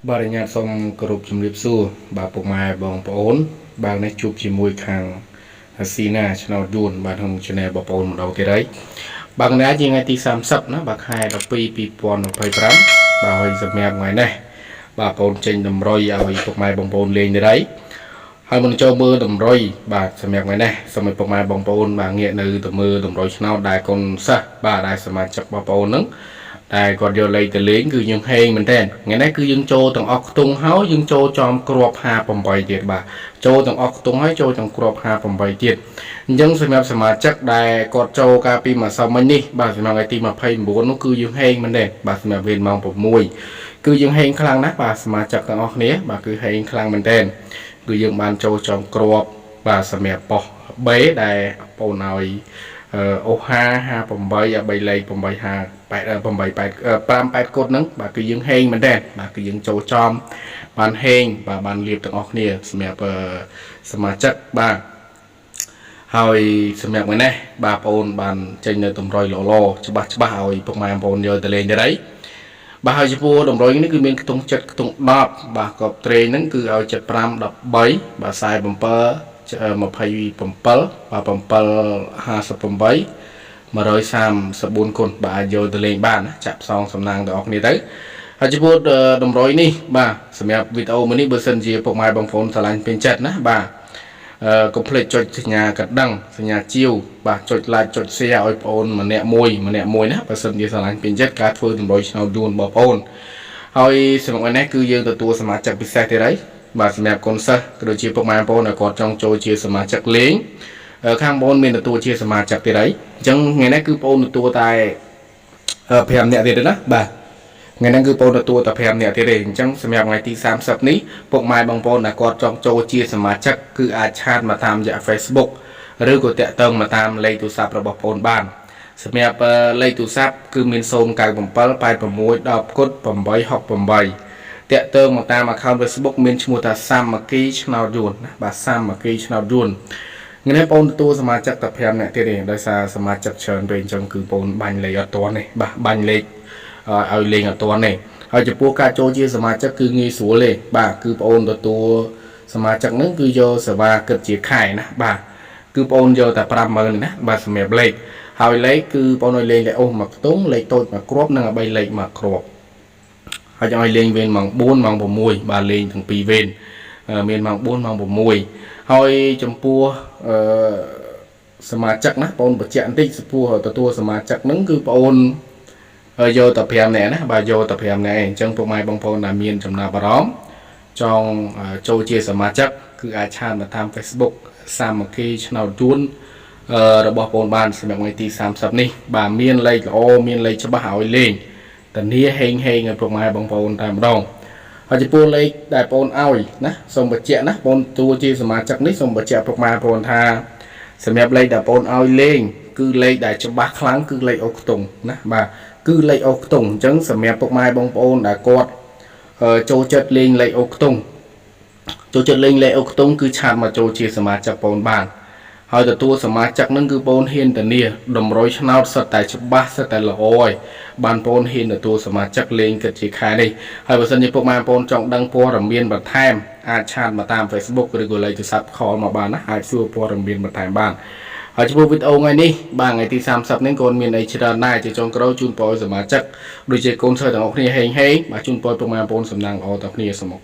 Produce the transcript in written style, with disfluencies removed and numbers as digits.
បាទអញ្ញាតសូមគោរពជំរាបសួរបាទពុកម៉ែបងប្អូនបាទនេះជួបជាមួយខាងហាស៊ីណាឆ្នោតយួនបាទក្នុង Channel បងប្អូនម្ដងទៀតហើយបាទថ្ងៃនេះជាថ្ងៃទី30ណាបាទខែ12 2025បាទហើយសម្រាប់ថ្ងៃនេះបាទបងប្អូនចេញតម្រុយឲ្យពុកម៉ែបងប្អូនលេងទៀតហើយហើយមុនចូលមើលតម្រុយបាទសម្រាប់ថ្ងៃនេះសូមឲ្យពុកម៉ែបងប្អូនបាទងាកនៅទៅមើលតម្រុយឆ្នោតដែលកូនសិស្សបាទដែលសមាជិកបងប្អូនហ្នឹង តែគាត់យកលេខទៅលេងគឺយើងហេងមែនតើថ្ងៃនេះគឺយើងចូលទាំងអស់ខ្ទង់ហើយយើងចូលចំគ្រាប់58ទៀតបាទចូលទាំងអស់ខ្ទង់ហើយចូលទាំងគ្រាប់58ទៀតអញ្ចឹងសម្រាប់សមាជិកដែលគាត់ចូលកាលពីម្សិលមិញនេះបាទសម្រាប់ថ្ងៃទី29នោះគឺយើងហេងមែនទេបាទសម្រាប់វេនម៉ោង6គឺយើងហេងខ្លាំងណាស់បាទសមាជិកទាំងអស់គ្នាបាទគឺហេងខ្លាំងមែនតើគឺយើងបានចូលចំគ្រាប់បាទសម្រាប់ប៉ុស្តិ៍ B ដែលបងឲ្យអូ5 58ឲ្យ3លេខ8 5 8 8 5 8គត់ហ្នឹងបាទគឺយើងហេងមែនតើបាទគឺយើងចូលចំបានហេងបាទបានលៀបទាំងអស់គ្នាសម្រាប់សមាជិកបាទហើយសម្រាប់ថ្ងៃនេះបាទបងអូនបានចេញនៅតម្រុយល្អៗច្បាស់ច្បាស់ឲ្យពុកម៉ែបងប្អូនយកទៅលេងទៅអីបាទហើយចំពោះតម្រុយនេះគឺមានខ្ទង់7ខ្ទង់10បាទកប់ត្រេងហ្នឹងគឺឲ្យ75 13បាទ47 27បាទ7 58 134គុណបាទអាចយកទៅលេងបានណាចាក់ផ្សងសំណាងទាំងអស់គ្នាទៅហើយចំពោះតម្រុយនេះបាទសម្រាប់វីដេអូមួយនេះបើសិនជាពុកម៉ែបងប្អូនស្រឡាញ់ពេញចិត្តណាបាទអឺកុំភ្លេចចុចសញ្ញាកណ្ដឹងសញ្ញាជាវបាទចុច like ចុច share ឲ្យបងប្អូនម្នាក់មួយម្នាក់មួយណាបើសិនជាស្រឡាញ់ពេញចិត្តការធ្វើតម្រុយឆ្នោតយួនបងប្អូនហើយសម្រាប់ថ្ងៃនេះគឺយើងទទួលសមាជិកពិសេសទៀតហើយបាទសម្រាប់កូនសិស្សក៏ដូចជាពុកម៉ែបងប្អូនដែលគាត់ចង់ចូលជាសមាជិកលេងខាងបងមានទទួលជាសមាជិកទៀតហើយអញ្ចឹងថ្ងៃនេះគឺបងទទួលតែ5នាក់ទៀតទេណាបាទថ្ងៃហ្នឹងគឺបងទទួលតែ5នាក់ទៀតទេអញ្ចឹងសម្រាប់ថ្ងៃទី30នេះពុកម៉ែបងប្អូនដែលគាត់ចង់ចូលជាសមាជិកគឺអាច chat មកតាមរយៈ Facebook ឬក៏តាក់ទងមកតាមលេខទូរស័ព្ទរបស់បងបានសម្រាប់លេខទូរស័ព្ទគឺមាន097 86 10គុត868តាក់ទងមកតាម account Facebook មានឈ្មោះថាសាមគ្គីឆ្នោតយួនណាបាទសាមគ្គីឆ្នោតយួនថ្ងៃនេះបងទទួលសមាជិកតែ5នាក់ទៀតទេដោយសារសមាជិកច្រើនពេកអញ្ចឹងគឺបងបាញ់លេខអត់ទាន់ទេបាទបាញ់លេខឲ្យលេងអត់ទាន់ទេហើយចំពោះការចូលជាសមាជិកគឺងាយស្រួលទេបាទគឺបងទទួលសមាជិកហ្នឹងគឺយកសេវាគិតជាខែណាបាទគឺបងយកតែ50000ណាបាទសម្រាប់លេខហើយលេខគឺបងឲ្យលេងលេខអូសមួយខ្ទង់លេខតូចមួយគ្រាប់និងឲ្យ3លេខមួយគ្រាប់ហើយឲ្យលេងវេនម៉ោង4ម៉ោង6បាទលេងទាំងពីរវេនមានម៉ោង4ម៉ោង6ហើយចំពោះអឺសមាជិកណាបងបញ្ជាក់បន្តិចចំពោះទទួលសមាជិកហ្នឹងគឺបងយកតែ5នាក់ណាបាទយកតែ5នាក់ឯងអញ្ចឹងពុកម៉ែបងប្អូនដែលមានចំណាប់អារម្មណ៍ចង់ចូលជាសមាជិកគឺអាច chat មកតាម Facebook សាមគ្គីឆ្នោតយួនរបស់បងបានសម្រាប់ថ្ងៃទី30នេះបាទមានលេខល្អមានលេខច្បាស់ឲ្យលេងធានាហេងហេងឲ្យពុកម៉ែបងប្អូនតែម្ដងហើយចំពោះលេខដែលបងឲ្យណាសូមបញ្ជាក់ណាបងទួជាសមាជិកនេះសូមបញ្ជាក់ពុកម៉ែបងប្អូនថាសម្រាប់លេខដែលបងឲ្យលេងគឺលេខដែលច្បាស់ខ្លាំងគឺលេខអូខ្ទង់ណាបាទគឺលេខអូខ្ទង់អញ្ចឹងសម្រាប់ពុកម៉ែបងប្អូនដែលគាត់ចូលចិត្តលេងលេខអូខ្ទង់ចូលចិត្តលេងលេខអូខ្ទង់គឺ chat មកចូលជាសមាជិកបងបានហើយទទួលសមាជិកនឹងគឺបងហ៊ានធានាតម្រុយឆ្នោតសិតតែច្បាស់សិតតែល្អហើយបានបងហ៊ានទទួលសមាជិកលេងគិតជាខែនេះហើយបើសិនជាពុកម៉ែបងចង់ដឹងព័ត៌មានបន្ថែមអាច chat មកតាម Facebook ឬក៏លេខទូរស័ព្ទ call មកបានណាអាចសួរព័ត៌មានបន្ថែមបានហើយចំពោះវីដេអូថ្ងៃនេះបាទថ្ងៃទី30នេះកូនមានអីច្រើនដែរជាចុងក្រោយជូនពរឲ្យសមាជិកដូចជាកូនសិស្សទាំងអស់គ្នាហេងហេងបាទជូនពរពុកម៉ែបងប្អូនសំណាងល្អទាំងគ្នាសូមអរ